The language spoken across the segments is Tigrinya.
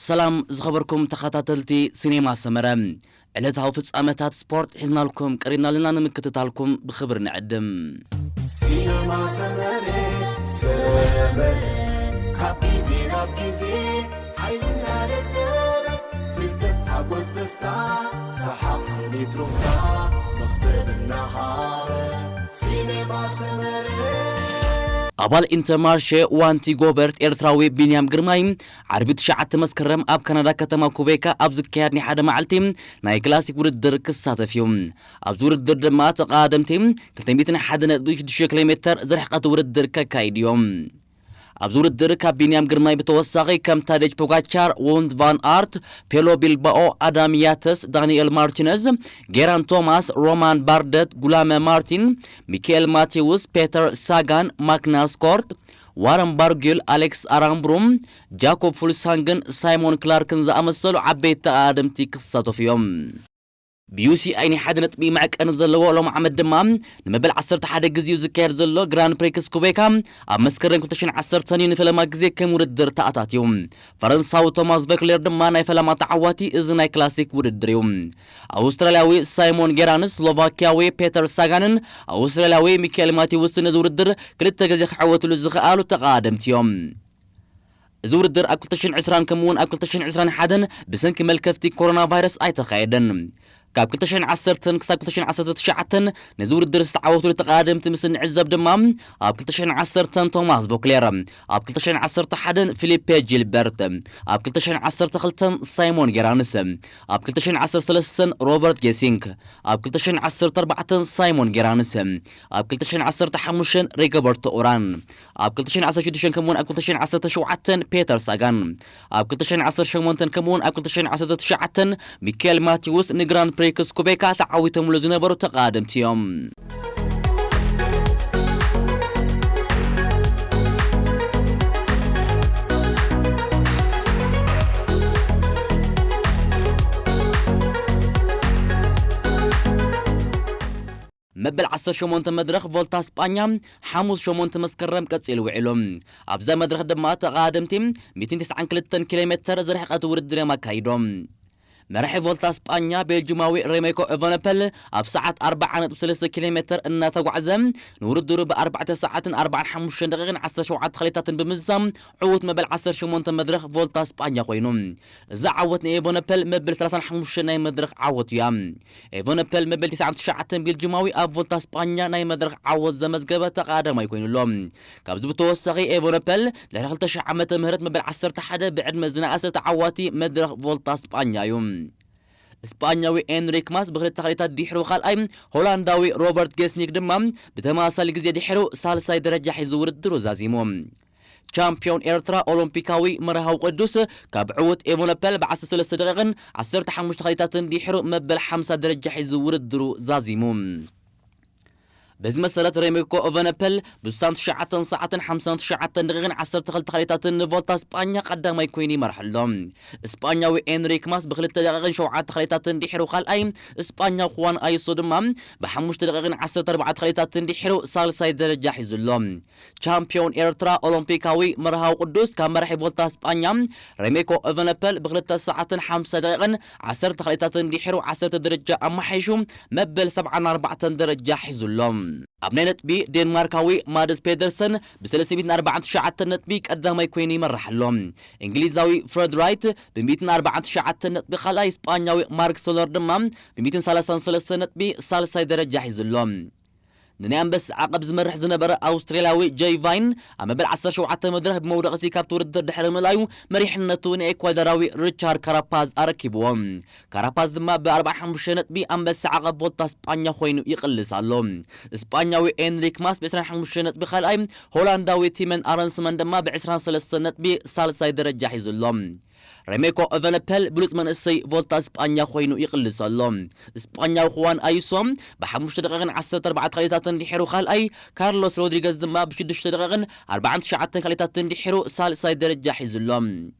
ሰላም ዝኸበርኩም ተኸታተልቲ ሲኔማ ሰመረ፣ ዕለታዊ ፍጻመታት ስፖርት ሒዝናልኩም ቀሪብና ኣለና። ንምክትታልኩም ብኽብሪ ንዕድም። ሲነማ ሰመረ፣ ሰመረ፣ ካብ ግዜ ናብ ግዜ ሓይልና ደለበ፣ ፍልጠት፣ ሓጎስ፣ ደስታ፣ ሰሓቕ፣ ስኒት፣ ሩፍታ፣ መኽሰብ እናሃበ፣ ሲነማ ሰመረ። ኣባል ኢንተርማርሼ ዋንቲ ጎበርት ኤርትራዊ ቢንያም ግርማይ ዓርቢ ትሽዓተ መስከረም ኣብ ካናዳ ከተማ ኩቤካ ኣብ ዝካየድ ናይ ሓደ መዓልቲ ናይ ክላሲክ ውድድር ክሳተፍ እዩ። ኣብዚ ውድድር ድማ ተቐዳደምቲ ክልተ ሚእትን ሓደ ነጥቢ ሽዱሽተ ኪሎ ሜተር ዝርሕቀት ውድድር ከካይዱ እዮም። ኣብዚ ውድድር ካብ ቢንያም ግርማይ ብተወሳኺ ከም ታደጅ ፖጋቻር፣ ውንት ቫን ኣርት፣ ፔሎ ቢልባኦ፣ ኣዳም ያተስ፣ ዳንኤል ማርቲነዝ፣ ጌራን ቶማስ፣ ሮማን ባርደት፣ ጉላመ ማርቲን፣ ሚካኤል ማቴውስ፣ ፔተር ሳጋን፣ ማግናስ ኮርት፣ ዋረን ባርጊል፣ ኣሌክስ ኣራምብሩም፣ ጃኮብ ፉልሳንግን ሳይሞን ክላርክን ዝኣመሰሉ ዓበይቲ ተቐዳደምቲ ክሳተፉ እዮም። ብዩሲኣይ ናይ ሓደ ነጥቢ መዕቀኒ ዘለዎ ሎም ዓመት ድማ ንመበል ዓሰርተ ሓደ ግዜኡ ዝካየድ ዘሎ ግራንድ ፕሪክስ ኩቤካ ኣብ መስከረም ክልተ ሽሕን ዓሰርተን እዩ ንፈለማ ግዜ ከም ውድድር ተኣታትዩ። ፈረንሳዊ ቶማስ ቨክሌር ድማ ናይ ፈለማ ተዓዋቲ እዚ ናይ ክላሲክ ውድድር እዩ። ኣውስትራልያዊ ሳይሞን ጌራንስ ስሎቫኪያዊ ፔተር ሳጋንን ኣውስትራልያዊ ሚካኤል ማቴውስን ነዚ ውድድር ክልተ ግዜ ክዕወትሉ ዝኸኣሉ ተቐዳደምቲ እዮም። እዚ ውድድር ኣብ ክልተ ሽሕን ዕስራን ከምኡ እውን ኣብ ክልተ ሽሕን ዕስራን ሓደን ብሰንኪ መልከፍቲ ኮሮና ቫይረስ ኣይተኻየደን። ካብ ክልተ ሽሕን ዓሰርተን ክሳብ ክልተ ሽሕን ዓሰርተ ትሽዓተን ነዚ ውድድር ዝተዓወቱሉ ተቐዳደምቲ ምስ እንዕዘብ ድማ፣ ኣብ ክልተ ሽሕን ዓሰርተን ቶማስ ቮክሌር፣ ኣብ ክልተ ሽሕን ዓሰርተ ሓደን ፊሊፔ ጂልበርት፣ ኣብ ክልተ ሽሕን ዓሰርተ ክልተን ሳይሞን ጌራንስ፣ ኣብ ክልተ ሽሕን ዓሰርተ ሰለስተን ሮበርት ጌሲንክ፣ ኣብ ክልተ ሽሕን ዓሰርተ ኣርባዕተን ሳይሞን ጌራንስ፣ ኣብ ክልተ ሽሕን ዓሰርተ ሓሙሽተን ሪጎበርቶ ኡራን፣ ኣብ ክልተ ሽሕን ዓሰርተ ሽዱሽተን ከምኡውን ኣብ ክልተ ሽሕን ዓሰርተ ሸውዓተን ፔተር ሳጋን፣ ኣብ ክልተ ሽሕን ዓሰርተ ሸሞንተን ከምኡውን ኣብ ክልተ ሽሕን ዓሰርተ ትሽዓተን ሚካኤል ማቴዎስ ንግራንድ ፕሪክስ ኩቤካ ተዓዊቶምሉ ዝነበሩ ተቐዳደምቲ እዮም። መበል ዓሰርተ ሸሞንተ መድረኽ ቮልታ ስጳኛ ሓሙስ ሸሞንተ መስከረም ቀጺሉ ውዒሉ። ኣብዛ መድረኽ ድማ ተቐዳደምቲ ሚእትን ተስዓን ክልተን ኪሎ ሜተር ዝርሕቀት ውድድር እዮም ኣካይዶም። መራሒ ቮልታ ስጳኛ ቤልጅማዊ ሬሜኮ ኤቨነፐል ኣብ ሰዓት ኣርብዓ ነጥቢ ሰለስተ ኪሎ ሜተር እናተጓዕዘ ንውድድሩ ብኣርባዕተ ሰዓትን ኣርባዓን ሓሙሽተን ደቂቕን ዓሰርተ ሸውዓተ ኸሊታትን ብምዝዛም ዕዉት መበል ዓሰርተ ሸሞንተ መድረኽ ቮልታ ስጳኛ ኮይኑ። እዚ ዓወት ንኤቨነፐል መበል ሰላሳን ሓሙሽተን ናይ መድረኽ ዓወት እያ። ኤቨነፐል መበል ተስዓን ትሽዓተን ቤልጅማዊ ኣብ ቮልታ ስጳኛ ናይ መድረኽ ዓወት ዘመዝገበ ተቐዳዳማይ ኮይኑ ኣሎ። ካብዚ ብተወሳኺ ኤቨነፐል ድሕሪ ክልተ ሽሕ ዓመተ ምህረት መበል ዓሰርተ ሓደ ብዕድመ ዝነኣሰ ተዓዋቲ መድረኽ ቮልታ ስጳኛ እዩ። ስጳኛዊ ኤንሪክ ማስ ብክልተ ኸሊታት ድሕሩ ካልኣይ፣ ሆላንዳዊ ሮበርት ጌስኒክ ድማ ብተመሳሳሊ ግዜ ድሕሩ ሳልሳይ ደረጃ ሒዙ ውድድሩ ዛዚሙ። ቻምፒዮን ኤርትራ ኦሎምፒካዊ መርሃዊ ቅዱስ ካብ ዕዉት ኤቨነፐል ብዓሰርተ ሰለስተ ደቂቕን ዓሰርተ ሓሙሽተ ኸሊታትን ድሕሩ መበል ሓምሳ ደረጃ ሒዙ ውድድሩ ዛዚሙ። በዚ መሰረት ሬሜኮ ኤቨነፐል ብስሳን ትሽዓተን ሰዓትን ሓምሳን ትሽዓተን ደቂቕን ዓሰርተ ክልተ ኸሊታትን ንቮልታ ስጳኛ ቀዳማይ ኮይኑ ይመርሕ ኣሎ። ስጳኛዊ ኤንሪክ ማስ ብክልተ ደቂቕን ሸውዓተ ኸሊታትን ድሕሩ ካልኣይ፣ ስጳኛዊ ሁዋን ኣዩሶ ድማ ብሓሙሽተ ደቂቕን ዓሰርተ ኣርባዕተ ኸሊታትን ድሕሩ ሳልሳይ ደረጃ ሒዙ ኣሎ። ቻምፒዮን ኤርትራ ኦሎምፒካዊ መርሃዊ ቅዱስ ካብ መራሒ ቮልታ ስጳኛ ሬሜኮ ኤቨነፐል ብክልተ ሰዓትን ሓምሳ ደቂቕን ዓሰርተ ኸሊታትን ድሕሩ ዓሰርተ ደረጃ ኣመሓይሹ መበል ሰብዓን ኣርባዕተን ደረጃ ሒዙ ኣሎ። ኣብ ናይ ነጥቢ ዴንማርካዊ ማድስ ፔደርሰን ብሰለስተ ሚእትን ኣርባዓን ትሽዓተን ነጥቢ ቀዳማይ ኮይኑ ይመርሕ ኣሎ። እንግሊዛዊ ፍረድ ራይት ብሚእትን ኣርባዓን ትሽዓተን ነጥቢ ካልኣይ፣ ስጳኛዊ ማርክ ሶለር ድማ ብሚእትን ሰላሳን ሰለስተን ነጥቢ ሳልሳይ ደረጃ ሒዙ ኣሎ። ንናይ ኣንበሳ ዓቐብ ዝመርሕ ዝነበረ ኣውስትራልያዊ ጀይ ቫይን ኣብ መበል ዓሰርተ ሸውዓተ መድረኽ ብመውደቕቲ ካብቲ ውድድር ድሕሪ ምእላዩ መሪሕነቱ ንኤኳዶራዊ ሪቻርድ ካራፓዝ ኣረኪብዎ። ካራፓዝ ድማ ብ ኣርባዓን ሓሙሽተን ነጥቢ ኣንበሳ ዓቐብ ቮልታ ስጳኛ ኮይኑ ይቕልስ ኣሎ። ስጳኛዊ ኤንሪክ ማስ ብ ዕስራን ሓሙሽተን ነጥቢ ካልኣይ፣ ሆላንዳዊ ቲመን ኣረንስመን ድማ ብ ዕስራን ሰለስተን ነጥቢ ሳልሳይ ደረጃ ሒዙ ኣሎ። ሬሜኮ ኤቨነፐል ብሉጽ መንእሰይ ቮልታ ስጳኛ ኮይኑ ይቕልስ ኣሎ። ስጳኛዊ ሁዋን ኣዩሶ ብሓሙሽተ ደቂቕን ዓሰርተ ኣርባዕተ ኸሊታትን ድሒሩ ካልኣይ፣ ካርሎስ ሮድሪገዝ ድማ ብሽዱሽተ ደቂቕን ኣርባዓን ትሽዓተን ኸሊታትን ድሒሩ ሳልሳይ ደረጃ ሒዙ ኣሎ።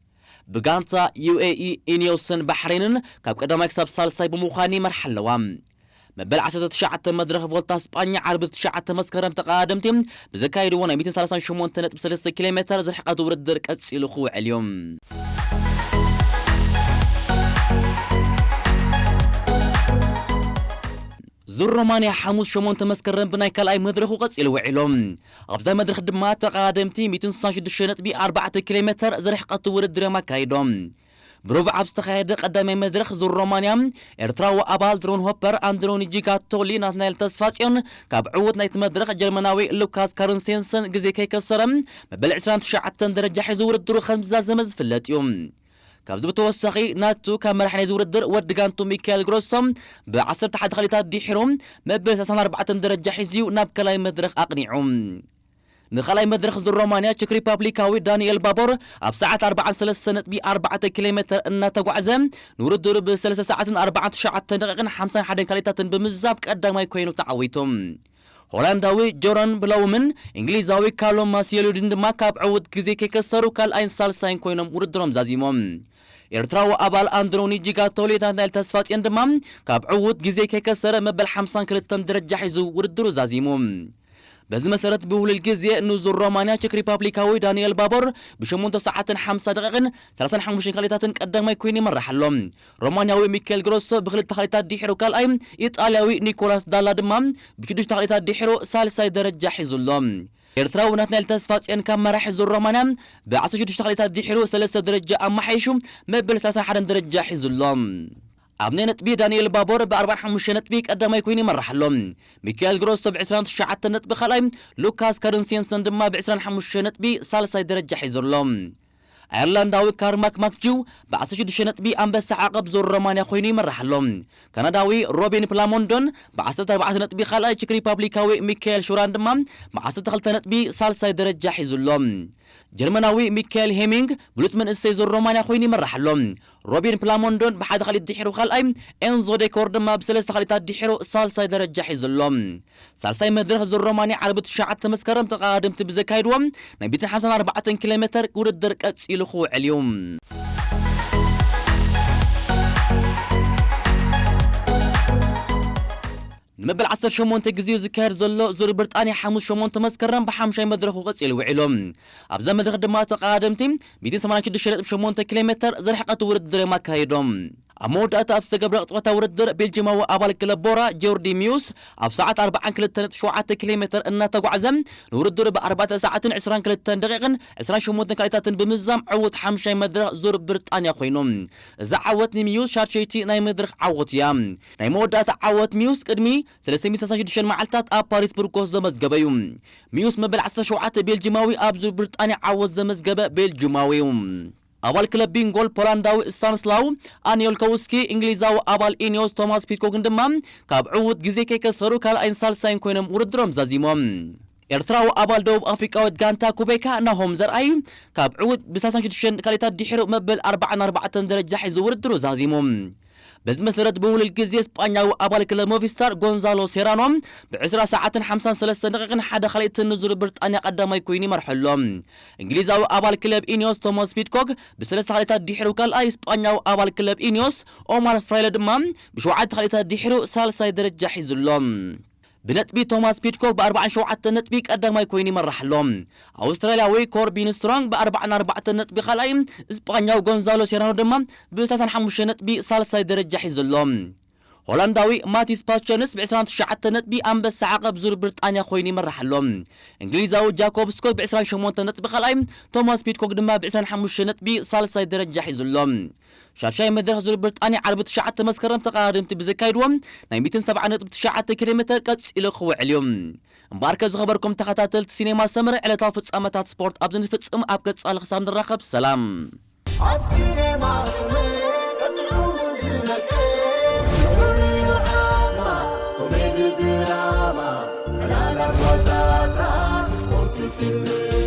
ብጋንታ ዩ ኤ ኢ፣ ኢኒዮስን ባሕሬንን ካብ ቀዳማይ ክሳብ ሳልሳይ ብምዃን ይመርሓ ኣለዋ። መበል ዓሰርተ ትሽዓተ መድረኽ ቮልታ ስጳኛ ዓርቢ ትሽዓተ መስከረም ተቐዳደምቲ ብዘካየድዎ ናይ ሚእትን ሰላሳን ሸሞንተ ነጥቢ ሰለስተ ኪሎ ሜተር ዝርሕቀት ውድድር ቀጺሉ ክውዕል እዩ። ዙር ሮማንያ ሓሙስ ሸሞንተ መስከረም ብናይ ካልኣይ መድረኹ ቀጺሉ ውዒሉ። ኣብዛ መድረኽ ድማ ተቐዳደምቲ ሚእትን ስሳን ሽዱሽተ ነጥቢ ኣርባዕተ ኪሎ ሜተር ዝርሕቀቱ ውድድር እዮም ኣካይዶም። ብረቡዕ ኣብ ዝተኻየደ ቀዳማይ መድረኽ ዙር ሮማንያ፣ ኤርትራዊ ኣባል ድሮን ሆፐር ኣንድሮኒ ጂጋቶሊ ናትናኤል ተስፋጽዮን ካብ ዕዉት ናይቲ መድረኽ ጀርመናዊ ሉካስ ካርንሴንሰን ግዜ ከይከሰረ መበል ዕስራን ትሽዓተን ደረጃ ሒዙ ውድድሩ ከም ዝዛዘመ ዝፍለጥ እዩ። ካብዚ ብተወሳኺ ናቱ ካብ መራሕ ናይዚ ውድድር ወዲ ጋንቱ ሚካኤል ግሮሶ ብ ዓሰርተ ሓደ ካልኢታት ድሒሩ መበል ሰላሳን ኣርባዕተን ደረጃ ሒዙ ናብ ካልኣይ መድረኽ ኣቕኒዑ። ንኻልኣይ መድረኽ ዙር ሮማንያ ቸክ ሪፓብሊካዊ ዳንኤል ባቦር ኣብ ሰዓት ኣርባዓን ሰለስተ ነጥቢ ኣርባዕተ ኪሎ ሜተር እናተጓዕዘ ንውድድሩ ብ ሰለስተ ሰዓትን ኣርባዓን ትሽዓተን ደቂቕን ሓምሳን ሓደን ካልኢታትን ብምዛብ ቀዳማይ ኮይኑ ተዓዊቱ። ሆላንዳዊ ጆረን ብላውምን እንግሊዛዊ ካሎም ማሲዮሉድን ድማ ካብ ዕዉት ግዜ ከይከሰሩ ካልኣይን ሳልሳይን ኮይኖም ውድድሮም ዛዚሞም። ኤርትራዊ ኣባል ኣንድሮኒ ጂጋቶሊ ናትናኤል ተስፋጽዮን ድማ ካብ ዕዉት ግዜ ከይከሰረ መበል ሓምሳን ክልተን ደረጃ ሒዙ ውድድሩ ዛዚሙ። በዚ መሰረት ብውህሉል ግዜ ንዙር ሮማንያ ቸክ ሪፓብሊካዊ ዳንኤል ባቦር ብሸሞንተ ሰዓትን ሓምሳ ደቂቕን ሰላሳን ሓሙሽተን ካልኢታትን ቀዳማይ ኮይኑ ይመርሕ ኣሎ። ሮማንያዊ ሚካኤል ግሮሶ ብክልተ ካልኢታት ድሒሩ ካልኣይ፣ ኢጣልያዊ ኒኮላስ ዳላ ድማ ብሽዱሽተ ካልኢታት ድሒሩ ሳልሳይ ደረጃ ሒዙ ኣሎ። ኤርትራዊ ናትናኤል ተስፋጽዮን ካብ መራሒ ዙር ሮማንያ ብ ዓሰርተ ሽዱሽተ ካልኢታት ድሒሩ ሰለስተ ደረጃ ኣመሓይሹ መበል ሰላሳን ሓደን ደረጃ ሒዙ ኣሎ። ኣብ ናይ ነጥቢ ዳንኤል ባቦር ብ ኣርባዓን ሓሙሽተን ነጥቢ ቀዳማይ ኮይኑ ይመርሕ ኣሎ። ሚካኤል ግሮሶ ብ ዕስራን ትሽዓተን ነጥቢ ካልኣይ፣ ሉካስ ካርንሴንሰን ድማ ብ ዕስራን ሓሙሽተን ነጥቢ ሳልሳይ ደረጃ ሒዙ ኣሎ። ኣየርላንዳዊ ካርማክ ማክጂው ብ ዓሰርተ ሽዱሽተ ነጥቢ ኣንበሳ ዓቐብ ዙር ሮማንያ ኮይኑ ይመርሕ ኣሎ። ካናዳዊ ሮቢን ፕላሞንዶን ብ ዓሰርተ ኣርባዕተ ነጥቢ ካልኣይ፣ ቸክ ሪፓብሊካዊ ሚካኤል ሹራን ድማ ብ ዓሰርተ ክልተ ነጥቢ ሳልሳይ ደረጃ ሒዙ ኣሎ። ጀርመናዊ ሚካኤል ሄሚንግ ብሉጽ መንእሰይ ዙር ሮማንያ ኮይኑ ይመርሕ ኣሎ። ሮቢን ፕላሞንዶን ብሓደ ካልኢት ድሒሩ ካልኣይ፣ ኤንዞ ዴኮር ድማ ብሰለስተ ካልኢታት ድሒሩ ሳልሳይ ደረጃ ሒዙ ኣሎ። ሳልሳይ መድረኽ ዙር ሮማንያ ዓርቢ ትሽዓተ መስከረም ተቐዳደምቲ ብዘካይድዎ ናይ ሚእትን ሓምሳን ኣርባዕተን ኪሎ ሜተር ውድድር ቀጺሉ ክውዕል እዩ። ንመበል ዓሰርተ ሸሞንተ ግዜኡ ዝካየድ ዘሎ ዙር ብሪጣንያ ሓሙስ ሸሞንተ መስከረም ብሓምሻይ መድረኹ ቀጺሉ ውዒሉ። ኣብዛ መድረኽ ድማ ተቐዳደምቲ ሚእትን ሰማንያን ሽዱሽተ ነጥቢ ሸሞንተ ኪሎ ሜተር ዝርሕቀት ውድድር እዮም ኣካይዶም። ኣብ መወዳእታ ኣብ ዝተገብረ ቅጽበታዊ ውድድር ቤልጅማዊ ኣባል ክለብ ቦራ ጆርዲ ሚዩስ ኣብ ሰዓት ኣርባዓን ክልተን ነጥቢ ሸውዓተ ኪሎ ሜተር እናተጓዕዘ ንውድድሩ ብ ኣርባዕተ ሰዓትን ዕስራን ክልተን ደቂቕን ዕስራን ሸሞንተን ካልኢታትን ብምዝዛም ዕዉት ሓምሻይ መድረኽ ዙር ብሪጣንያ ኮይኑ። እዛ ዓወት ንሚዩስ ሻድሸይቲ ናይ መድረኽ ዓወት እያ። ናይ መወዳእታ ዓወት ሚዩስ ቅድሚ ሰለስተ ሚእትን ሰላሳን ሽዱሽተን መዓልታት ኣብ ፓሪስ ብርኮስ ዘመዝገበ እዩ። ሚዩስ መበል ዓሰርተ ሸውዓተ ቤልጅማዊ ኣብ ዙር ብሪጣንያ ዓወት ዘመዝገበ ቤልጅማዊ እዩ። ኣባል ክለብ ቢንጎል ፖላንዳዊ ስታንስላው ኣኒዮልኮውስኪ፣ እንግሊዛዊ ኣባል ኢኒዮስ ቶማስ ፒትኮክን ድማ ካብ ዕዉት ግዜ ከይከሰሩ ካልኣይን ሳልሳይን ኮይኖም ውድድሮም ዛዚሞም። ኤርትራዊ ኣባል ደቡብ ኣፍሪቃዊት ጋንታ ኩቤካ ናሆም ዘርኣይ ካብ ዕዉት ብሳልሳን ሽዱሽተን ካልኢታት ድሒሩ መበል ኣርባዓን ኣርባዕተን ደረጃ ሒዙ ውድድሩ ዛዚሙ። በዚ መሰረት ብውህሉል ግዜ ስጳኛዊ ኣባል ክለብ ሞቪስታር ጎንዛሎ ሴራኖ ብዕስራ ሰዓትን ሓምሳን ሰለስተን ደቂቕን ሓደ ካልኢትን ንዙር ብሪጣንያ ቀዳማይ ኮይኑ ይመርሑ ኣሎ። እንግሊዛዊ ኣባል ክለብ ኢኒዮስ ቶማስ ፒትኮክ ብሰለስተ ካልኢታት ድሒሩ ካልኣይ፣ ስጳኛዊ ኣባል ክለብ ኢኒዮስ ኦማር ፍራይለ ድማ ብሸውዓተ ካልኢታት ድሒሩ ሳልሳይ ደረጃ ሒዙ ኣሎ። ብነጥቢ ቶማስ ፒትኮክ ብ ኣርባዓን ሸውዓተን ነጥቢ ቀዳማይ ኮይኑ ይመርሕ ኣሎ። ኣውስትራልያዊ ኮርቢን ስትሮንግ ብ ኣርባዓን ኣርባዕተን ነጥቢ ካልኣይ፣ ስጳኛዊ ጎንዛሎ ሴራኖ ድማ ብ ሰላሳን ሓሙሽተን ነጥቢ ሳልሳይ ደረጃ ሒዙ ኣሎ። ሆላንዳዊ ማቲስ ፓቸንስ ብ ዕስራን ትሽዓተን ነጥቢ ኣንበሳ ዓቐብ ዙር ብሪጣንያ ኮይኑ ይመርሕ ኣሎ። እንግሊዛዊ ጃኮብ ስኮት ብ ዕስራን ሸሞንተን ነጥቢ ካልኣይ፣ ቶማስ ፒትኮክ ድማ ብ ዕስራን ሓሙሽተን ነጥቢ ሳልሳይ ደረጃ ሒዙ ኣሎ። ሻድሻይ መድረኽ ዙር ብሪጣንያ ዓርቢ ትሽዓተ መስከረም ተቐዳደምቲ ብዘካይድዎ ናይ ሚእትን ሰብዓን ነጥቢ ትሽዓተ ኪሎ ሜተር ቀጺሉ ክውዕል እዩ። እምበኣርከ ዝኸበርኩም ተኸታተልቲ ሲኔማ ሰመረ ዕለታዊ ፍጻመታት ስፖርት ኣብዚ ንፍጽም፣ ኣብ ቀጻሊ ክሳብ ንራኸብ ሰላም። ኣብ ሲኔማ ሰመረ ቀጥዑ ዝነቀ ፍሉይ ዓማ ኮሜዲ ድራማ ዕላላት ዋዛታት ስፖርት ፊልም